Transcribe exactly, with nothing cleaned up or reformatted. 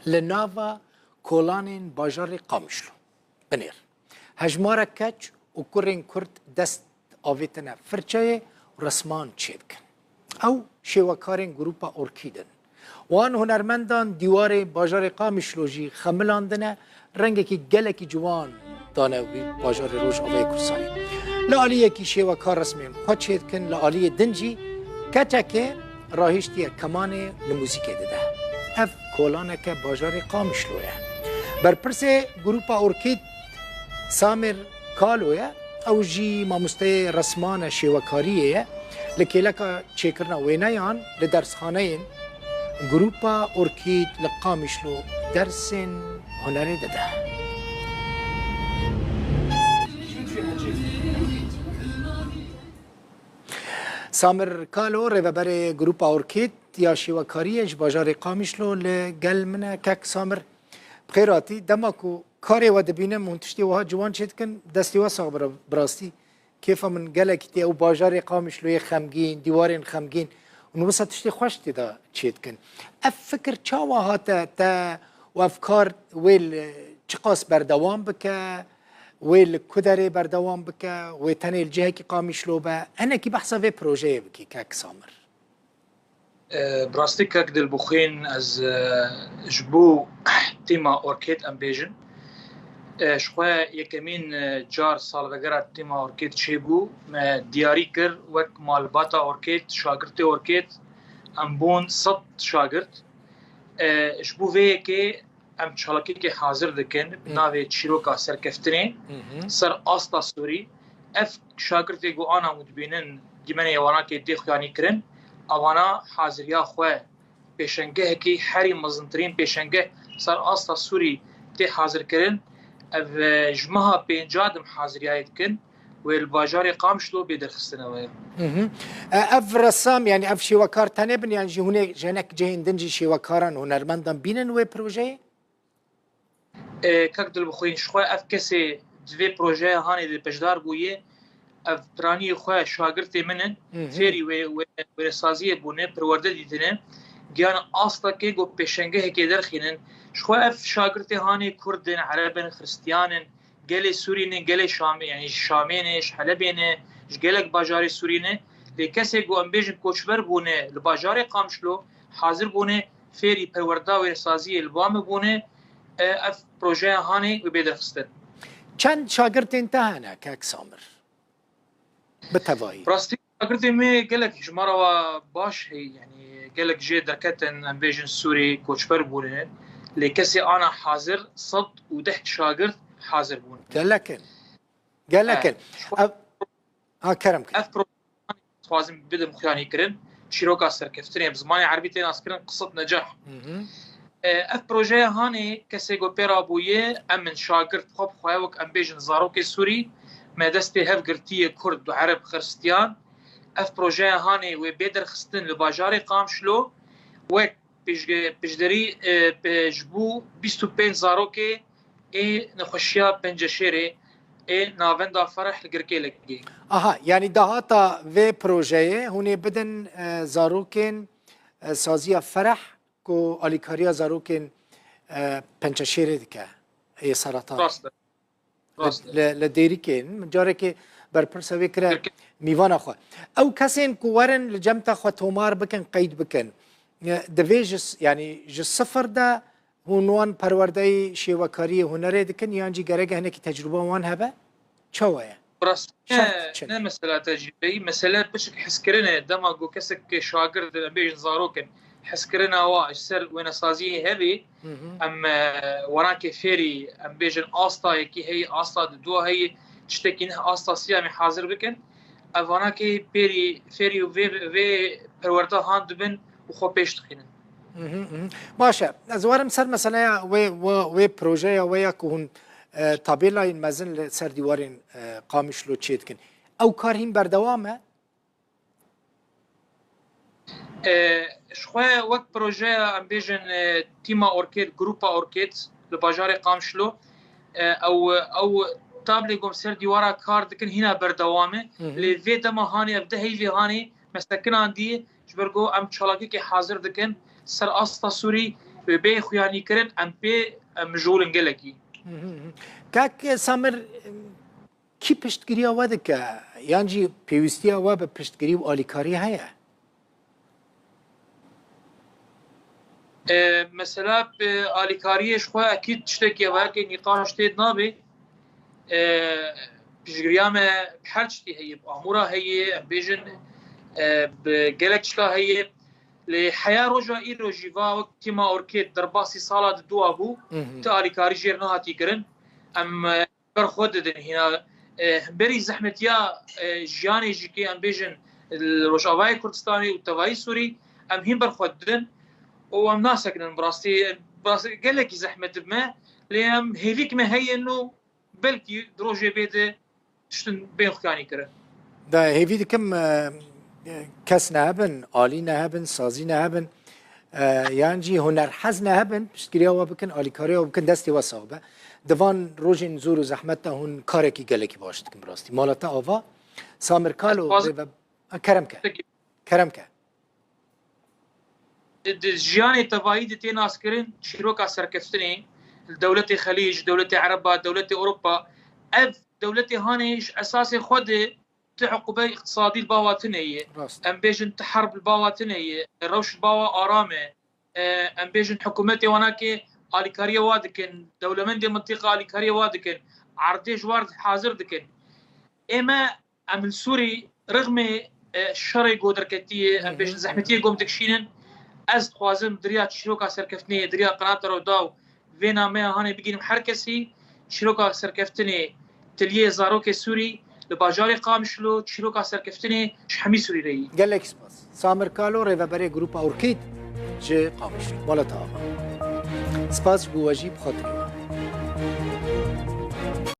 Li nava kolanên bajarê Qamişlo, binêr, hejmarek keç û kurên Kurd dest avêtine firçeyê û resman çêdikin. Ew şêwekarên Grupa Orkîd in. Wan hunermendan dîwarê bajarê Qamişlo jî xemilandine, rengekî gelekî ciwan dane wî bajarê Rojavayê Kurdistanê. Li aliyekî şêwekar resmên xwe çêdikin, li aliyê din jî keçeke rahiştiye kemanê li muzîkê dide. Ev kolaneke bajarê Qamişlo ye. Berpirsê Grupa Orkîd Samir Kalo ye. Ew jî mamosteyê resman e, şêwekariyê ye. Li kêleka çêkirina wêneyan li dersxaneyên Grupa Orkîd li Qamişlo dersên hunerê dide. Samir Kalo, rêveberê Grupa Orkîd ya şêwekariyê ji bajarê Qamişlo, li gel min e. Kek Samir, bi xêr hatî. Dema ku karê we dibînim hûn tiştê wiha ciwan çêdikin, destê we sax be, bi rastî kêfa min gelekî tê. Ew bajarê Qamişloyê xemgîn, dîwarên xemgîn, hûn wisa tiştê xweş tê de çêdikin. Ev fikir çawa hate te û ev kar wê li çiqas berdewam bike, wê li ku derê berdewam bike, wê tenê li cihekî Qamişlo be? Hinekî behsa vê projeyê bikî, kek Samir. E, bi rastî kek Dilbixwîn, ez, e, ji bo tîma Orkêd em bêjin. E, ji xwe yekemîn, e, car salvegera tîma Orkêd çêbû, me diyarî kir wek malbata Orkêd, şagirtê Orkêd, em bûn sed şagirt. E, ji bo vê yekê em çalakiyekê hazir dikin, bi Hı. navê Çîroka Serkeftinê, Hı hı. ser asta Sûrî. Ev şagirtê ku ana hûn dibînin, dîmenê wana kê tê xuyanî kirin, evana haziriya xwe, pêşengehekî herî mezintirîn pêşengeh ser asta Sûrî tê hazirkirin. Ev, e, ji meha pênca dim haziriyayê dikin. Wê li bajarê Qamişlo bê derxistin ew e. Hı hı. E, ev ressam, yani ev şêwekar tenê bin, yan jî hûn ê ji hinek cihên din jî şêwekaran, hunermendan bînin wê projeyê? E, kak Dilbixwîn, ji xwe ev kesê di vê projeya hanê de beşdar bûye, ev piraniyê xwe şagirtê min in, Hı hı. fêrî wê, wê, wêresaziyê bûne, perwerde dîtine, giyane astekê ku pêşengehekê derxînin. Ji xwe ev şagirtê hanê Kurd in, Ereb in, Xiristiyan in, gelê Sûrî ne, gelê Şamê, yani ji Şamê ne, ji Helebê ne, ji gelek bajarê Sûrî ne. Lê kesê ku em bêjin koçber bûne li bajarê Qamişlo, hazir bûne fêrî perwerda wêresaziyê li ba me bûne, e, ev projeya hanê wê bê derxistin. Çend şagirtên te hene, kek Samir? Bi tevayî. Rastî, şagirtê me gelek ji me re wa baş heye, yani gelek jê derketin, em bêjin Sûrî, koçber bûne. Lê kesê ana hazir sed û deh şagirt hazir bûn. Gelek in. Gelek He, in. şu Ev, ha, kerem kir. Ev pro-, dixwazim bidim xuyanî kirin. Çîroka Serkeftinê, bi zimanê erbî tê naskirin Qisat Necah. Hı hı. E, ev projeya hanê kesê ku pê rabûye, em in şagirt xwe bi xwe wek em bêjin zarokê Sûrî, me destê hev girtiye Kurd û Ereb, Xiristiyan. Ev projeya hanê wê bê derxistin li bajarê Qamişlo, wek piştge-, piştderî, e, pe-, ji bo bîst û pênc zarokê ê nexweşiya penceşêrê ê navenda Fereh li Girkêlekê. Aha, yani dahata vê projeyê hûn ê bidin, e, zarokên, e, saziya Fereh ku alîkariya zarokên, e, penceşêrê dike, ê seratan. Rast e. Rast e. Li, li, li Dêrikê, min carekê berpirsa wê kire Dêrikê. mîvana xwe. Ew kesên ku werin li cem te xwe tomar bikin, qeyd bikin, e, divê ji s-, yani ji sifir de hûn wan perwerdeyê şêwekariyê hunerê dikin, yan jî gerek e hinekî tecrûba wan hebe? Çawa ye? Bi rastî Şert ne, çi ne? ne mesela tecrûbeyî, mesele piçik hezkirinê. Dema ku kesek ke şagird in, em bêjin zarok in, hezkirina wa ji ser wênesaziyê hebe, Hı hı. em, e, wanakê fêrî, em bêjin asta yekî heye, asta diduwa heye, tiştekî neh asta sî em ê hazir bikin. Ev wanakê pêrî, fêrî û vê, vê perwerda han dibin û xwe pêş dixînin. Mhm, mhm. Baş e. Ez werim ser meseleya wê, wê, wê projeya wê ya ku hûn, e, tabêlayên mezin li ser dîwarên, e, Qamişlo çê dikin. Ew kar hîn berdewam e? E, ji xwe wek projeya, em bêjin, e, tîma Orkêd, grupa Orkêd li bajarê Qamişlo, e, ew, ew tablê ku em ser dîwara kar dikin hîna berdewam e. Hı hı. Lê vê dema hanê, ev deh heyvê hanê me sekinandiye, ji ber ku em çalakiyekê hazir dikin ser asta Sûrî, Bi bê xuyanîkirin em pê em mijûl in gelekî. Kak Samir, kî piştgiriya we dike? Yan jî pêwîstiya we bi piştgirî û alîkarî heye? E, mesela bi alîkariyê ji xwe ekîd tiştekî heye, nîqaş tê nabê. E, piştgiriya me bi her tiştî heye, bi amûra heye, em bêjin e, bi gelek tişta heye. Lê heya roja îro jî va wek tîma Orkêt derbasî sala di dua bû, ti alîkarî jêr nehatî kirin. Em e, ber xwe didin hîna e, berî zehmetiya e, jiyanê jî kê em bêjin li Rojavayê Kurdistanê û tevayî Sûrî em hîn ber xwe didin û em nasekinin bi rastî, bi rastî gelekî zehmet dibime, lê em hêvîk me heye nû belkî di rojê bê de tiştin bên xuyanî kirin. Da hêvî dikim e, e, kes nehebin, alî nehebin, sazî nehebin, e, yan jî hunerhez nehebin, piştgiriya we bikin, alîkariya we bikin, destê we sax be. Di van rojên zor û zehmet de hûn karekî gelekî baş dikin bi rastî. Mala te ava, Samir Kalo, Baş- rêve-, ha, kerem ke. Peki. Kerem ke. Di jiyanê tevayî de tê naskirin çîroka serkeftinê li dewletê Xelîc, dewletê Ereba, dewletê Ewropa. Ev dewletê hanê ji esasê xwe de ti hiqûbey îqtisadî li bawa tune ye. Rast. Em bêjin ti herb li bawa tune ye. Rewş li bawa aram e. E, em bêjin hikûmetê wana ke alîkariya wa dikin, dewlemendê mintîqa alîkariya wa dikin, erdê ji war hazir dikin. Ê me em li Sûrî rixmê e, şerê go derketiye, em bêjin zehmetiyê gom dikişînin. Ez dixwazim di riya çîroka serkeftinê, di riya qenata Rewda û vê nameya hanê bigînim her kesî çîroka serkeftinê tiliyê zarokê Sûrî li bajarê Qamişlo, çîroka serkeftinê ji hemî Sûrî re yî. Gelek spas. Samir Kalo, rêveberê Grupa Orkîd ji Qamişlo. Mala te ava. Spas ji bo we jî bi xatirê we.